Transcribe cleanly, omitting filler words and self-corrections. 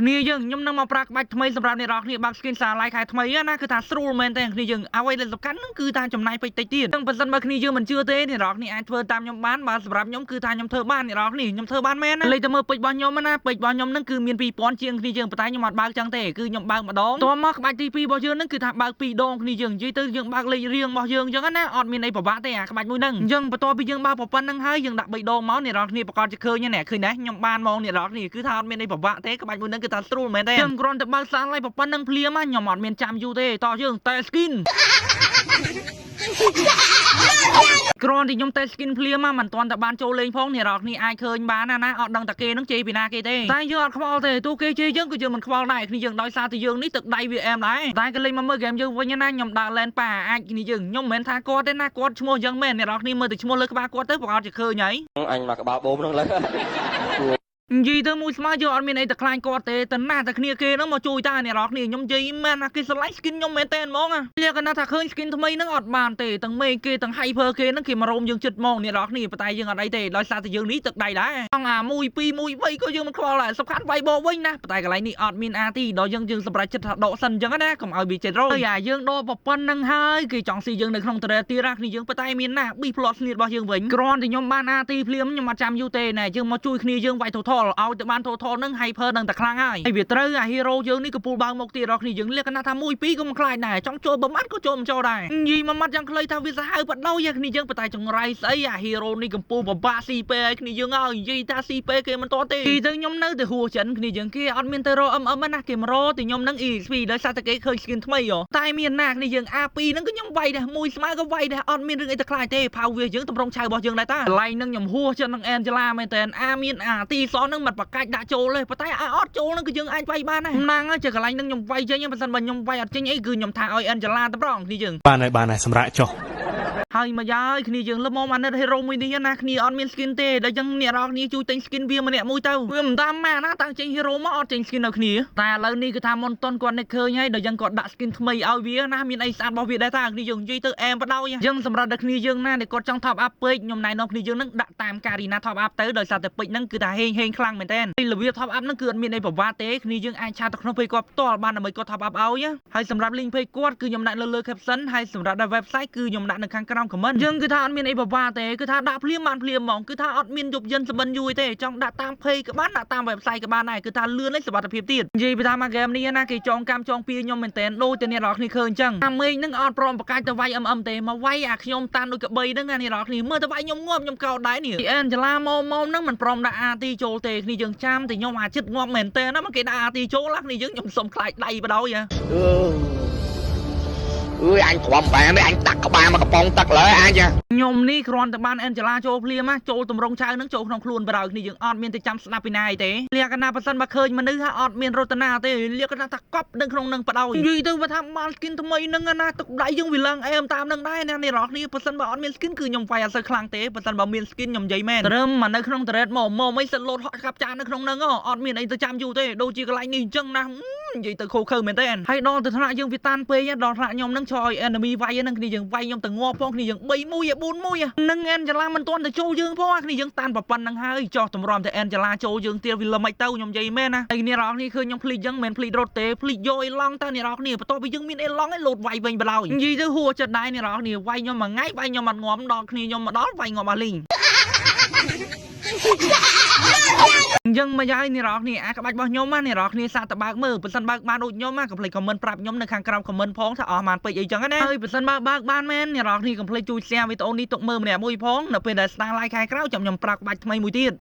គ្នាយើងខ្ញុំនឹងមកប្រើក្បាច់ថ្មីសម្រាប់អ្នកនរគ្នាបើក skin Starlight ខែថ្មីណាគឺថាស្រួលមែនតើគ្នាយើងអ្វីដែលសំខាន់ហ្នឹងគឺថាចំណាយពេជ្រតិចទៀតចឹងបើសិនបើគ្នាយើងមិនជឿទេអ្នកនរគ្នាអាចធ្វើតាមខ្ញុំបានបាទសម្រាប់ខ្ញុំគឺថាខ្ញុំធ្វើបានអ្នកនរគ្នាខ្ញុំធ្វើបានមែនណាលេខទៅមើលពេជ្ររបស់ខ្ញុំណាពេជ្ររបស់ខ្ញុំហ្នឹងគឺមាន2000ជាងគ្នាយើងប៉ុន្តែខ្ញុំអត់បើកចឹងទេគឺខ្ញុំបើកម្ដងតមកក្បាច់ទី2របស់យើងហ្នឹងគឺថាបើក2ដងគ្នាយើងនិយាយទៅយើងបើកលេខរៀងរបស់យើងចឹងណាអត់មានអីពិបាកទេអាក្បាច់មួយហ្នឹងអញ្ចឹងបន្ទាប់ពីយើងបើកប៉ុណ្្នឹងហើយយើងដាក់3ដងមកអ្នកនរគ្នាប្រកាសជាឃើញណាឃើញណាខ្ញុំបានមកអ្នកនរគ្នាគឺថាអត់មានអីពិបាកទេក្បាច់មួយហ្នឹងគឺថាស្រួលមែនទេយើងគ្រាន់តែបើកសាឡៃប៉ុណ្្នឹងភ្លាមខ្ញុំអត់មានចាំយូរទេតោះយើងតែ skin គ្រាន់តែខ្ញុំតេស្ត skin ភ្លាមមកមិនទាន់តែបានចូលលេងផងអ្នកនរគ្នាអាចឃើញបានណាណាអត់ដឹងតែគេនឹងជេរពីណាគេទេតែយើងអត់ខ្វល់ទេទោះគេជេរយើងក៏យើងមិនខ្វល់ដែរគ្នាយើងដោយសារតែយើងនេះទឹកដៃវាអែមដែរតែក៏លេងមកមើលហ្គេមយើងវិញណាខ្ញុំដើរ lane ប៉ាអាចគ្នាយើងខ្ញុំមិនមែនថាគាត់ទេណាគាត់ឈ្មោះយ៉ាងមែនអ្នកនរគ្នាមើលតែឈ្មោះលើក្បាលគាត់ទៅប្រហែលជាឃើញហើយ អញមកក្បាលបូមហ្នឹងលើ និយាយទៅមួយស្មើយើងអត់មានអីទៅខ្លាញ់គាត់ទេតែណាតែគ្នាគេហ្នឹងមកជួយតាអ្នកនរគ្នាខ្ញុំនិយាយមែនណាគេស្រឡាញ់ skin ខ្ញុំមែនតើហ្មងលក្ខណៈថាឃើញ skin ថ្មីហ្នឹងអត់បានទេទាំងមេគេទាំង hyper គេហ្នឹងគេមករោមយើងចិត្តហ្មងអ្នកនរគ្នាប៉ុន្តែយើងអត់អីទេដោយសារតែយើងនេះទឹកដៃដែរអង្គអា1 2 1 3ក៏យើងមិនខ្វល់ដែរសំខាន់វាយបោវិញណាប៉ុន្តែកន្លែងនេះអត់មាន RT ដល់យើងយើងសម្រេចចិត្តថាដកសិនអញ្ចឹងណាកុំឲ្យវាចិត្តរោហើយអាយើងដកប៉ុណ្្នឹងហើយគេចង់ស៊ីយើងនៅក្នុងត្រេទៀតណាគ្នាយើងប៉ុន្តែមានណាប៊ីផ្លត់ស្នៀតរបស់យើងវិញគ្រាន់តែខ្ញុំបាន RT ភ្លាមខ្ញុំអត់ចាំយូរទេណែយើងមកជួយគ្នាយើងវាយ turtle ឲ្យទៅបាន turtle ហ្នឹង hyper នឹងតែខ្លាំងហើយហើយវាត្រូវអា hero យើងនេះកំពូលបើកមកទៀតដល់គ្នាយើងលក្ខណៈថា1 2ក៏មិនខ្លាចដែរចង់ចូលប្រមាត់ក៏ចូលមិនចូលដែរនិយាយមួយម៉ាត់យ៉ាងខ្លីថាវាសាហាវបដោយគ្នាយើងប៉ុន្តែចង្រៃស្អីអា hero នេះកំពូលពិបាកស៊ីពេឲ្យគ្នាយើងហើយនិយាយថាស៊ីពេគេមិនតទេទីទៅខ្ញុំនៅតែហួសចិនគ្នាយើងគេអត់មានទៅរក MM ណាគេមករកតែខ្ញុំនឹង EXP ដោយសារតែគេឃើញ skin ថ្មីហ៎តែមានណាគ្នាយើង A2 ហ្នឹងក៏ខ្ញុំវាយដែរមួយស្មើក៏វាយដែរអត់មានរឿងអីទៅខ្លាចទេផៅវាយើងតម្រង់ឆៅរបស់យើងដែរតាកន្លែងហ្នឹងខ្ញុំហួសចិននឹង Angela មែនតើអាមានអាទីសហ្នឹងមិនប្រកាច់ដាក់ចូលទេប៉ុន្តែអាអត់ចូលហ្នឹងគឺយើងអាចវាយបានដែរណាងជាកន្លែងហ្នឹងខ្ញុំវាយចេញបើសិនបើខ្ញុំវាយអត់ចេញអីគឺខ្ញុំថាឲ្យ Angela តម្រង់គ្នាយើង បានហើយបានហើយសម្រាប់ចុះ ហើយមកយាយគ្នាយើងលំមកអាណិត hero មួយនេះណាគ្នាអត់មាន skin ទេដល់ចឹងអ្នកនរគ្នាជួយទិញ skin វាម្នាក់មួយទៅវាមិនតាមម៉ាណាតាំងចេញ hero មកអត់ចេញ skin នៅគ្នាតែឥឡូវនេះគឺថាមុនតុនគាត់នឹកឃើញហើយដល់ចឹងគាត់ដាក់ skin ថ្មីឲ្យវាណាមានអីស្អាតរបស់វាដែរតាគ្នាយើងនិយាយទៅអែមបដ ாய் យើងសម្រាប់ដល់គ្នាយើងណាដែលគាត់ចង់ top up ពេកខ្ញុំណែនាំគ្នាយើងនឹងដាក់តាម Garena top up ទៅដោយសារតែពេជ្រហ្នឹងគឺថាហេងហេងខ្លាំងមែនតើហើយរបៀប top up ហ្នឹងគឺអត់មានអីពិបាកទេគ្នាយើងអាច chat ទៅក្នុង page គាត់ផ្ទាល់បានដើម្បីគាត់ top up ឲ្យហើយសម្រាប់ link page គាត់គឺខ្ញុំដាក់នៅលើ caption ហើយសម្រាប់ដល់ website គឺខ្ញុំដាក់នៅខាងក្រោម comment យើងគឺថាអត់មានអីពិបាកទេគឺថាដាក់ភ្លាមបានភ្លាមហ្មងគឺថាអត់មានយប់យិនសម្បិនយូរទេចង់ដាក់តាម page ក៏បានដាក់តាម website ក៏បានដែរគឺថាលឿនហើយសុវត្ថិភាពទៀតនិយាយពីថាមក game នេះណាគេចងកម្មចងពៀខ្ញុំមែនតើដូចតែអ្នកនរគ្នាឃើញអញ្ចឹងអាមេឃហ្នឹងអត់ព្រមប្រកាសទៅវាយ MM ទេមកវាយអាខ្ញុំតានដូចកបីហ្នឹងណាអ្នកនរគ្នាមើលទៅវាយខ្ញុំងាប់ខ្ញុំកោតដែរនេះអែនចលាមកមកហ្នឹងមិនព្រមដាក់ RT ចូលទេគ្នាយើងចាំតែខ្ញុំអាចិត្តងាប់មែនតើណាមកគេដាក់ RT ចូលឡាគ្នាយើងខ្ញុំសុំខ្លាចដៃបដ ாய் អឺអើយអញទ្រាំបានទេអញដាក់ក្បាលមកកំប៉ុងទឹកលើអញ ខ្ញុំនេះគ្រាន់តែបានអេនចាឡាចូលភ្លាមណាចូលតម្រងឆៅនឹងចូលក្នុងខ្លួនបដ ாய் គ្នាយើងអត់មានទៅចាំស្ដាប់ពីណាអីទេលក្ខណៈប៉ះសិនបើឃើញមនុស្សហ่ะអត់មានរតនាទេលក្ខណៈថាកប់នៅក្នុងនឹងបដ ாய் និយាយទៅបើថាបាន skin ថ្មីនឹងណាទឹកដៃយើងវាឡើងអែមតាមនឹងដែរណាអ្នកនរគ្នាប៉ះសិនបើអត់មាន skin គឺខ្ញុំវាយអត់សូវខ្លាំងទេប៉ះសិនបើមាន skin ខ្ញុំនិយាយមែនត្រឹមមកនៅក្នុង turret មកមកមិនសិតលោតហក់កាប់ចាននៅក្នុងនឹងអត់មានអីទៅចាំយូរទេដូចជាកន្លែងនេះអញ្ចឹងណានិយាយទៅខូខើមែនទេហើយដល់ទៅថ្នាក់យើងវាតានពេកដល់ថ្នាក់ខ្ញុំនឹងឈរឲ្យ enemy វាយហ្នឹងគ្នាយើងវាយខ្ញុំទៅងាប់ផងគ្នាយើង3 1 4 1នឹង Angela មិនទាន់ទៅចូលយើងផងគ្នាយើងតានប្រប៉ុណ្្នឹងហើយចោះតម្រាំតែ Angela ចូលយើងទៀតវាលមិនទៅខ្ញុំនិយាយមែនណាហើយអ្នកនរគ្នាឃើញខ្ញុំភ្លេចចឹងមិនភ្លេចរត់ទេភ្លេចយកអេឡង់តើអ្នកនរគ្នាបន្ទាប់ពីយើងមានអេឡង់ឯលោតវាយវិញបឡើយនិយាយទៅហួចិត្តដែរអ្នកនរគ្នាវាយខ្ញុំមួយថ្ងៃវាយខ្ញុំអត់ងាប់ដល់គ្នាខ្ញុំមកដល់វាយងាប់អស់លីង អញ្ចឹងមកយាយអ្នកនរគ្នាអាក្បាច់របស់ខ្ញុំណាអ្នកនរគ្នាសាកតបើកមើលបើសិនបើកបានដូចខ្ញុំណាកុំភ្លេច comment ប្រាប់ខ្ញុំនៅខាងក្រោម comment ផងថាអស់បានពេជ្រអីចឹងណាហើយបើសិនបើបើកបានមែនអ្នកនរគ្នាកុំភ្លេចជួយ share វីដេអូនេះទុកមើលម្នាក់មួយផងនៅពេលដែល Starlight ខែក្រោយចាំខ្ញុំប្រាប់ក្បាច់ថ្មីមួយទៀត។